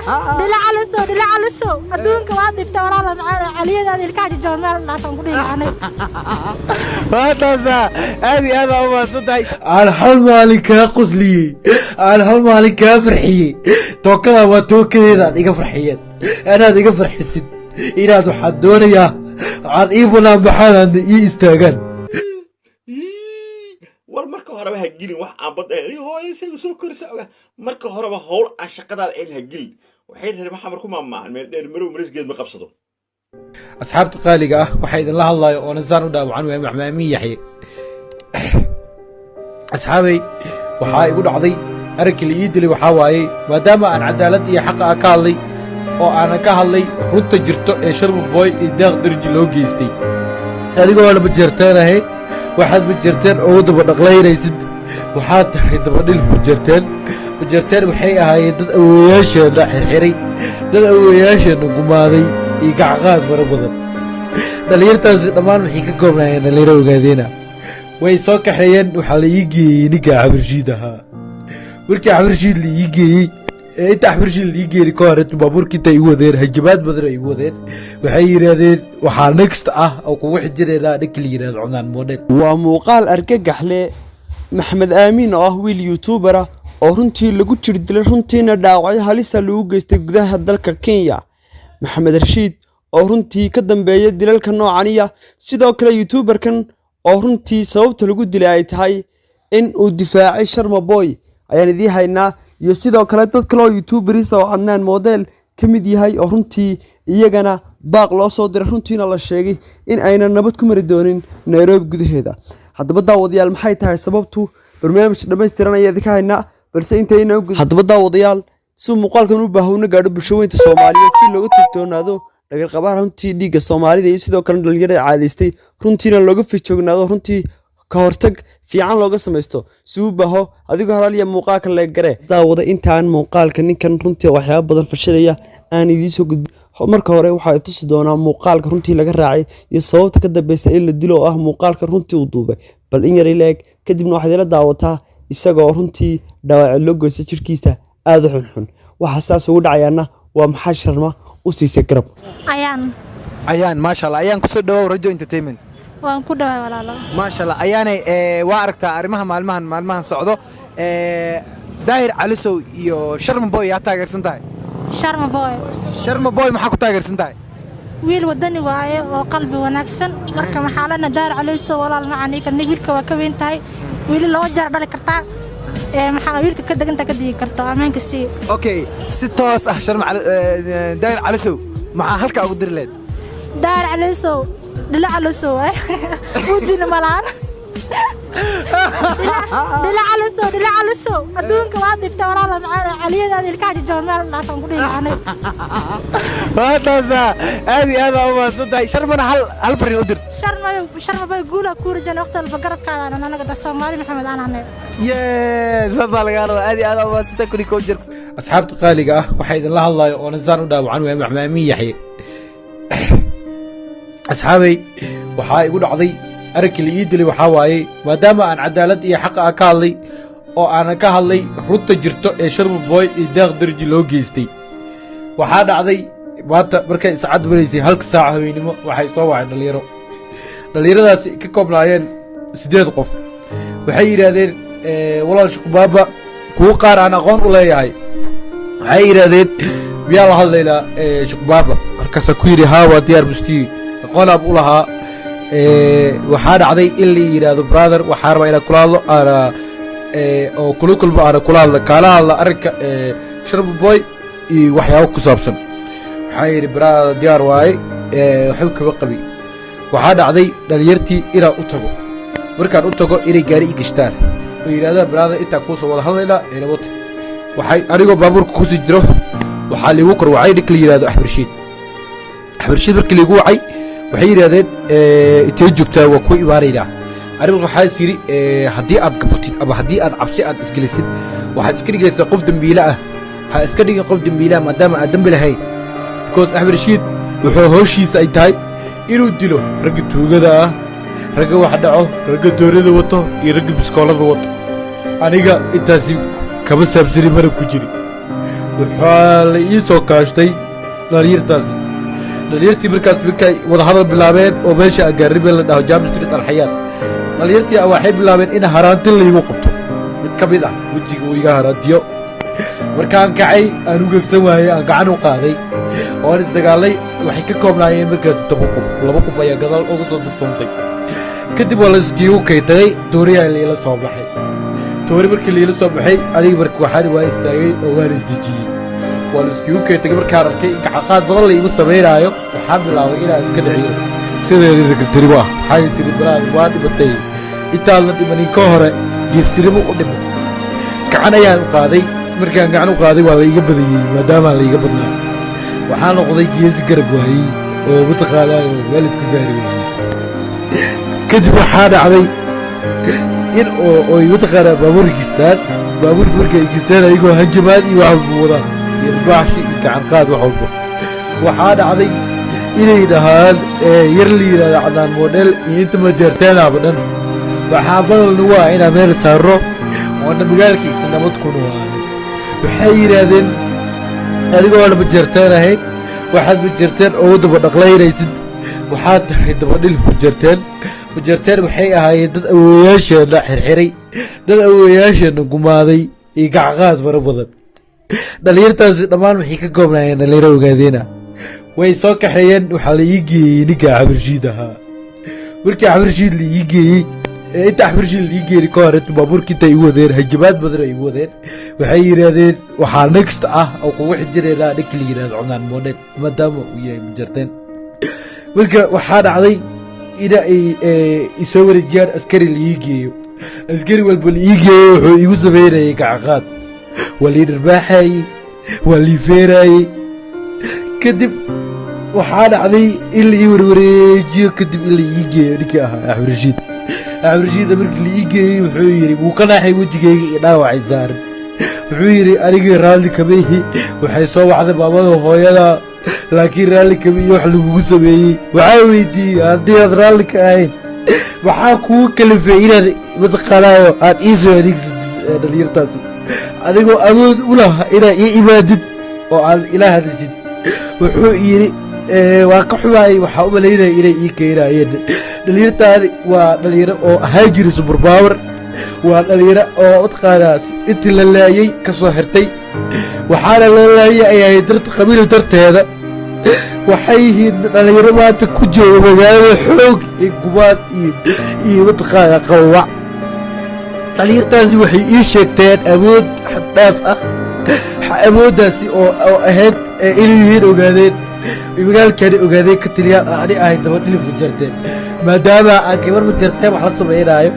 Dhila Calasow, Dhila Calasow, adduunka waa dhibta, walaala macaan. Caliyadaada ilkaha jajaban meel dhaafan ku dhihi lahanay. Waa taasaa, aad iyo aad aa u mahadsan tahay. Aan hal maalin kaa qosliyey, aan hal maalin kaa farxiyey. Tookadaa waa tookadeeda. Aad iga farxiyeen, inaad iga farxisid, inaad waxaan doonayaa waxaad ii banaan baxaan, aadna ii istaagaan. War, marka horeba ha gelin wax aan bad ahayn. Hooyo isaga soo korisa oga. Marka horeba howl aan shaqadaada ahayn ha gelin. Waxay reer maxamar ku maamaahan: meel dheer marow marisgeed ma qabsado. Asxaabta qaaliga ah, waxaa idinla hadlayo oo nasaan u dhaawacan waaya Maxmed Amiin Yaxye. Asxaabay, waxaa igu dhacday arrinkii la ii dilay. Waxaa waaye maadaama aan cadaalad iyo xaqa ah ka hadlay oo aanan ka hadlay runta jirto ee Sharma Boy iyo Deeq Darji loo geystay. Adigoo Majeerteen ahayn, waxaad Majeerteen ugu daba dhaqlaynaysid, waxaad tahay dabadhilif Majeerteen. Majeerteen waxay ahaayeen dad awowayaasheenna xirxiray, dad awowayaasheenna gumaaday iyo gacqaad fara badan. Dhallinyartaasi dhammaan waxay ka koobnaayeen dhallinyaro ogaadeena. Way soo kaxeeyeen, waxaa la ii geeyey ninka Axmedshiid ahaa. Markii Axmedshiid la ii geeyey, ee inta Axmedshiid la ii geeyey ka hor inta baabuurka inta igu wadeen, hanjabaad badan ay igu wadeen. Waxay yidhaahdeen waxaa next ah oo kugu xijinaynaa ninka la yidhahdo Cunaan Model. Waa muuqaal argagax leh. Maxamed Aamiin oo ah wiil YouTuber ah oo runtii lagu jir dilay, runtiina dhaawacyo halisa lagu geystay gudaha dalka Kenya. Maxamed Rashiid oo runtii ka dambeeya dilalka noocaniya. Sidoo kale YouTuberkan oo runtii sababta lagu dilay ay tahay in uu difaacay Sharma Boy ayaan idiin haynaa, iyo sidoo kale dad kale oo YouTubers oo Cadnaan Model ka mid yahay oo runtii iyagana baaq loo soo diray, runtiina la sheegay in aynan nabad ku mari doonin Nairobi gudaheeda. Haddaba daawadayaal, maxay tahay sababtu? Barnaamij dhammaystiran ayaa idinka haynaa, balse intayna haddaba daawadayaal, si muuqaalkan u baahowna gaadho bulshaweynta Soomaaliyeed, si looga tigtoonaado dhagarqabaha runtii dhiigga Soomaalida iyo sidoo kale dhalinyarada caadaystay, runtiina looga feejignaado, runtii ka hortag fiican looga samaysto, si uu baho adigoo halaaliya muuqaalka leegare. Daawada, intaan muuqaalka ninkan runtii waxyaaba badan fashilaya aan idiin soo gudbin, marka hore waxaa tusi doonaa muuqaalka runtii laga raacay iyo sababta ka dambeysa in la dilo, oo ah muuqaalka runtii uu duubay. Bal in yar ila eg, kadibna waxaad ila daawataa isagoo runtii dhaawac loo geystay jirkiisa aada u xunxun. Waxa saas ugu dhacayaana waa maxaa Sharma u siisay garab? Ayaan. Ayaan, maasha Allah. Ayaan, kusoo dhawow Rajo Entertainment. Waan ku dhawaay, walaalo. Maasha Allah. Ayaanay, waa aragtaa arrimaha maalmahan socdo. Daahir Calisow iyo Sharma Boy, yaa taageersan tahay? Sharma Boy. Sharma Boy maxaa ku taageersan tahay? Wiil wadani waaye oo qalbi wanaagsan. Marka maxaa lena, Daar Calayso, walaal macaniika nig wiilka waa ka weyn tahay, wiili laba jeer dhali kartaa. Ee maxaa wiilka ka deganta ka digi karto ammaanka sii. Okay, si toos ah Sharma Daahir Calisow maxaa halkaa ugu diri leed? Daar Calayso, Dhila Calayso, wejina malaan. Dhila Calasow, Dhila Calasow, adduunka waa dhibta, walaala macaan. Caliyadaada ilkaha jajaban meel dhaafan ku dhihi lahanay. Waa taasaa, aad iyo aad aa u mahadsan tahay. Sharmana hal fariin u dir. Sharma, Sharma Boy, guula kuu rajana. Waqti walba garabkaada anaga da Soomaali Maxamed aan ahnay. Yee, saasaa lagaa rabaa. Aad iyo aad aa u mahadsan tahay, 1001 jeer. Asxaabta qaaliga ah, waxaa idinla hadlayo oo nasaan u dhaawacan waaya Maxmed Amiin Yaxye. Asxaabay, waxaa igu dhacday arrinkii la ii dilay. Waxaa waaye maadaama aan cadaalad iyo xaqa ah ka hadlay oo aanan ka hadlay runta jirto ee Sharma Boy iyo Deeq Darji loo geystay. Waxaa dhacday maanta markay saacad maraysay halka saaca habeenimo, waxay soo wacay dhalinyaro. Dhallinyaradaasi ka koobnaayeen 8 qof. Waxay yidhaahdeen, walaal Shukubaaba, kuwo qaar aan aqoon u leeyahay, waxay yidhaahdeen miyaa la hadlaynaa Shukubaaba? Markaasaa ku yidhi haa, waa diyaar, mustii aqoon u lahaa. Waxaa dhacday in la yidhaahdo, brother, waxaa rabaa inaan kula hadlo aana oo kula kulmo, aana kula hadla, kaala hadla arrinka Sharma Boy iyo waxyaabo ku saabsan. Waxaa yidhi, brother, diyaar waaye, waxba kama qabi. Waxaa dhacday dhalinyartii inaan u tago. Markaan u tago, inay gaari i gashtaan oo yidhahdaan, brother, intaan kuusoo wada hadlaynaa eelabota. Waxay anigoo baabuurka kusii jiro waxaa liigu kor wacay ninka la yidhahdo Axmed Rashiid. Axmed Rashiid markii liigu wacay, waxay yidhahdeen, intee joogtaa? Waa ku imaanaynaa. Anigu waxaa is yidhi, haddii aad gabatid ama haddii aad cabsi aad isgelisid, waxaad iska dhigaysaa qof dembiile ah. Ha iska dhigin qof dembiile ah maadaama aad dembi lahayn, because Axmed Rashiid wuxuu howshiisa ay tahay inuu dilo ragga tuugada ah, ragga wax dhaco, ragga doonida wato iyo ragga biskoolada wato. Aniga intaasi kama saabsani, mana ku jiri. Waxaa la ii soo kaashtay dhalinyartaasi. Dhalinyartii markaas markay wadahadal bilaabeen oo meesha agaaribe la dhaho Jam Street Alxayaat, dhalinyartii waxay bilaabeen in haraanti laygu qabto. Mid ka mid ah wejiga uu iga haraantiyo. Markaan kacay, aan u gegsan waayey, aan gacan u qaaday oo aan isdagaalay. Waxay ka koobnaayeen markaasi 10 qof, laba qof ayaa gadaal uga soo dirsantay. Kadib waa la iskiigu kaytagay. Tooriyaa liila soo baxay. Toori markii liila soo baxay, aniga marka waxaan waa istaagay oo waan isdejiyey. Waa la iskiigu kaytagay. Markaan arkay in gacaqaad badan la igu samaynaayo, waxaan bilaabay inaan iska dhiciyo sideedii ragtirimo ah. Waxaan tiri, balaad waa dhimatay, intaan la dhimanin ka hore geestinimo u dhimo. Gacan ayaan u qaaday. Markaan gacan u qaaday, waa la iga badiyey. Maadaamaa la iga badnaa, waxaa noqday geesi garab waayey oo mataqaanaa meel iska saari waayey. Kadib waxaa dhacday in oo oy mataqaanaa baabuurka gistaan. Baabuurka markay gistaan, ayagoo hanjamaad iyo wax walba wadaan iyo baaxshi iyo gacan qaad wax walba, waxaa dhacday inay dhahaan yar la yidhahdo Cadnaan Model iyo inta majeerteenaaba dhan, waxaa ballan nagu ah inaan meel saarro oona magaalkiisa nabad ku noolaanin. Waxay yidhaahdeen, adigoona majeerteen ahayn, waxaad majeerteen ugu daba dhaqlaynaysid, waxaad tahay dabadhilif majeerteen. Majeerteen waxay ahaayeen dad awoowayaasheenna xirxiray, dad awoowayaasheenna gumaaday iyo gacqaad fara badan. Dhalinyartaasi dhammaan waxay ka koobnaayeen dhalinyaro ogaadeena. Way soo kaxeeyeen. Waxaa la ii geeyey ninka Axmed ahaa. Markii Axmed la ii geeyey, inta Axmed la ii geeyey ka hor, baabuurka intay igu wadeen, hanjabaad badan ay igu wadeen. Waxay yidhaahdeen, waxaa next ah oo kugu xijinaynaa ninka la yidhahdo Cunaan Model, maadaama uu yahay majarteen. Marka waxaa dhacday ina ay isoo wareejiyaan, askari la ii geeyo. Askari walba la ii geeyo wuxuu igu sameynayay gacaqaad, waa lii dharbaaxayey, waa lii feerayey. Kadib waxaa dhacday in la ii warwareejiyo, kadib in la ii geeyo ninkii ahaa Axmed Rashiid. Axmed Rashiid markii la ii geeyey, wuxuu yidhi, wuu ka naaxay wejigayga iyo dhaawacay saaran. Wuxuu yidhi, anigii raalli kama ihi. Waxay soo wacday maamada hooyada, laakiin raalli kama iyo wax lagugu sameeyey. Waxaa weydiiyey, haddii aad raalli ka ahayn, maxaa kugu kalifay inaad mataqaanaayo aad ii soo adeegsatid dhalinyartaasi, adigoo awood u laha inaad ii imaadid oo aad ila hadashid? Wuxuu yidhi, waa ka xumaayey, waxaa u malaynaya inay ii keenaayeen. Dhalinyartaani waa dhalinyaro oo ahaan jiray superpower, waa dhalinyaro oo mataqaanaa intii la laayey ka soo xirtay. Waxaana la laayay ay ahayd dart qabiil darteeda. Waxay yihiin dhalinyaro maanta ku jooga magaalada xoog iyo gubaad iyo mataqaanaa qawac. Dhalinyartaasi waxay ii sheegteen awood xaddhaaf ah, awooddaasi oo ahayd inay yihiin ogaadeen, magaalkani ogaadeen ka taliyaan, ani ahay daba dhilif majarteen, maadaama aan gabar majarteen wax la samaynaayo,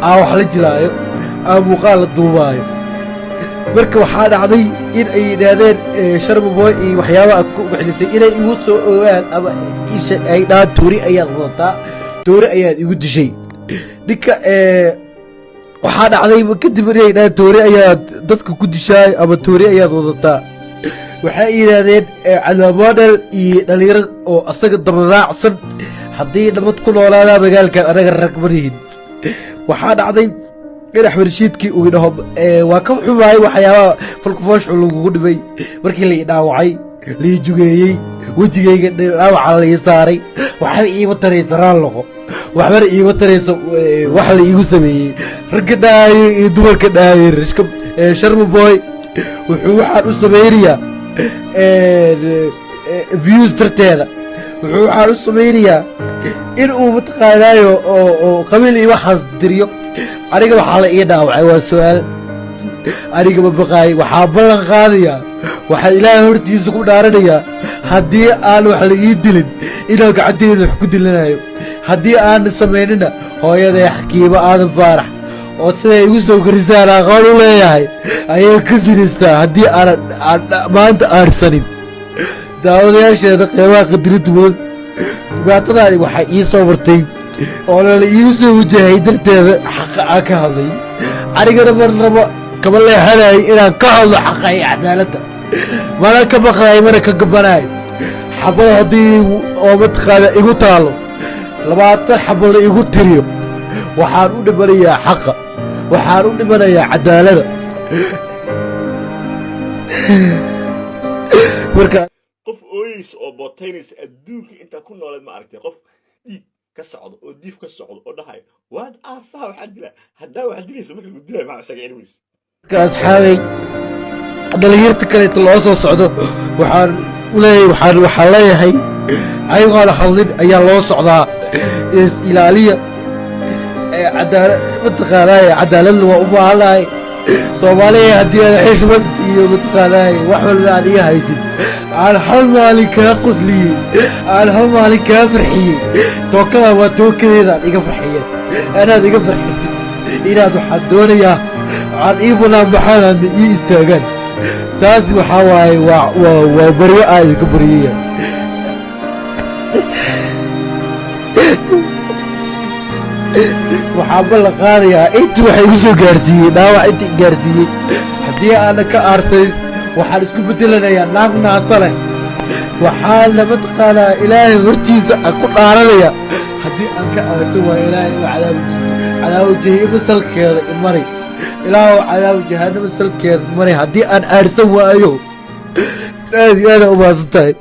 aan wax la jilaayo, aan muuqaal la duubaayo. Marka waxaa dhacday in ay yidhaahdeen Sharmaboy iyo waxyaabaha ku ugaxlisay inay igu soo ogaan ama ay dhahaan, toori ayaad wadataa, toori ayaad igu dishay ninka. Waxaa dhacday kadib inay dhahaan, toori ayaad dadka ku dishaay ama toori ayaad wadataa. Waxay yidhaahdeen Cadnaan Model iyo dhalinyaro oo asaga dabaraacsan, haddii nabad ku noolaadaa magaalkan, anaga rag manihin. Waxaa dhacday in Axmed Rashiidkii uu idhaho, waa ka xumaayay waxyaabaha falkufooshu lagugu dhibay. Markii la ii dhaawacay, la ii jugeeyey, wejigayga dhaawaca la ii saaray, waxba iima taraysa raal noqo, waxbana iima tarayso wax la iigu sameeyey. Ragga dhaayay iyo dumarka dhaayay, Sharma Boy wuxuu waxaan u samaynayaa views darteeda, wuxuu waxaan u samaynayaa in uu mataqaanaayo oo qabiil iyo waxaas diriyo. Aniga waxaa la ii dhaawacay waa su-aal. Aniga ma baqaay. Waxaa ballan qaadayaa, waxaa Ilaahay hortiisa ku dhaaranayaa, haddii aan wax la ii dilin, inaan gacanteeda wax ku dilanayo. Haddii aan samaynina, hooyaday Xakiimo Aadan Faarax oo siday igu soo korisaan aqoon u leeyahay ayay ka sinaystaa haddii aanan maanta aarsanin. Daawadayaasheeda qiimaha qadirinta mudan, dhibaatadaani waxaa ii soo martay oo lala iigu soo wajahay darteeda xaqa aan ka hadlay. Anigana marnaba kama leexanayo inaan ka hadlo xaqa iyo cadaaladda, mana ka baqaayo, mana ka gabanayo. Xabad haddii oo mataqaana igu taalo, 20 xabo la igu tiriyo, waxaan u dhimanayaa xaqa, waxaan u dhimanayaa cadaaladda. Marka Qof ooyeysa oo bootaynaysa adduunka intaa ku nooleed ma aragtay? Qof dhiig ka socdo oo diif ka socdo oo dhahayo waad aarsaha, waxaa dilaa haddaa waxaad dilaysa marka lagu dilaayo, maxaa isaga cirways? Marka asxaabay, dhalinyarta kaleeto loo soo socdo waxaan u leeyahay, waxaan leeyahay, ayagoona hadlin ayaa loo socdaa. Is ilaaliya. Ee cadaalad mataqaanaaye, cadaaladna waa u baahanahay Soomaaliya. Haddii aan xishmad iyo mataqaanaaye wax walba aan iga haysin, aan hal maalin kaa qosliyey, aan hal maalin kaa farxiyey, tookada waa tookadeeda aad iga farxiyeen, inaad iga farxisid, inaad waxaan doonayaa waxaad ii banaan baxaan ii istaagaan. Taas waxaa waaye waa baryo aan idinka baryaya. Waxaa ballan qaadayaa intii waxa igu soo gaarsiiyey dhaawac, intii i gaarsiiyey, haddii aanan ka aarsanin, waxaan isku bedelanayaa naag naasa leh. Waxaana mataqaanaa Ilaahay hortiisa aan ku dhaaranaya, haddii aan ka aarsan waayo, Ilaahay inuu cadaabu jahiimo salkeeda imari, Ilaahu cadaabu jahanamo salkeeda imari haddii aan aarsan waayo. Aad iyo aad u mahadsan tahay.